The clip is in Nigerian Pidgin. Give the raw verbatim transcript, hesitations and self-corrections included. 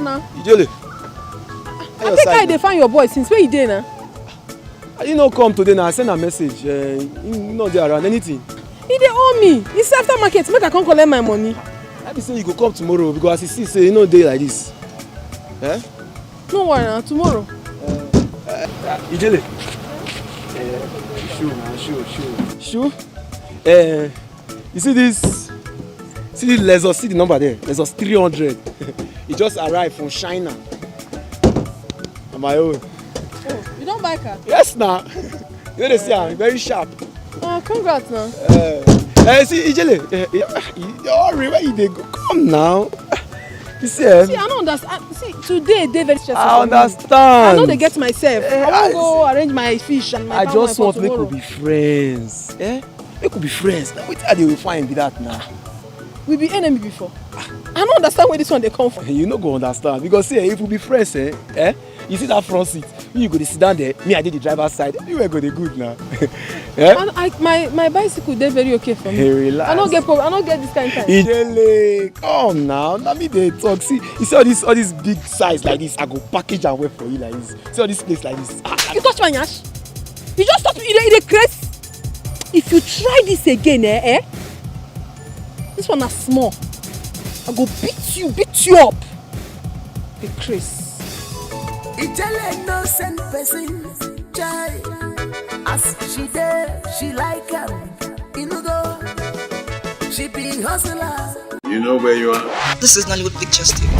Now, Ijele. I think I dey find your boy since. Where you dey now? He no come today now. I send a message. Uh, he no dey around. Anything? He dey owe me. It's after market. Make I come collect my money. I be say you go come tomorrow because as you see say he no dey like this. Eh? No worry now. Tomorrow. Ijele. Uh, shoe now, shoe, shoe. Shoe? Uh, you see this? See the Lexus, see the number there. Lexus three hundred. It just arrived from China. On my own. You don buy car? Yes, now. You know they say I'm very sharp. Ah, congrats now. Uh, uh, see, Ijele, uh, uh, you hurry where you dey go. Come now. You see, eh? See, I no understand. See, today dey very stressful. I for me. Understand. I no dey get myself. Eh, I wan I- go arrange my fish and my I palm just wine want for make we tomorrow. Be friends. Eh? Make we be friends. Now wetin I dey find be that now. We be enemy before. I no understand where this one dey come from. You no go understand because see, eh, if we be friends, eh, eh, you see that front seat, you go dey sit down there, me I dey the driver's side, everywhere go dey good now. Eh? And I, my my bicycle dey very okay for me. Hey, relax. I no get problem. I no get this kind time. Ijele, come now. Now me dey talk. See, you see all this all this big size like this, I go package and wear for you like this. See all this place like this. Ah, You touch my nyash. You just touch me. You dey, you dey craze. If you try this again, eh, eh? This one na small. I go beat you, beat you up. Dey craze. Ijele no send person, chai. As she dey, she like am. Inugo, she be hustler. You know where you are. This is Nollywood Pictures T V.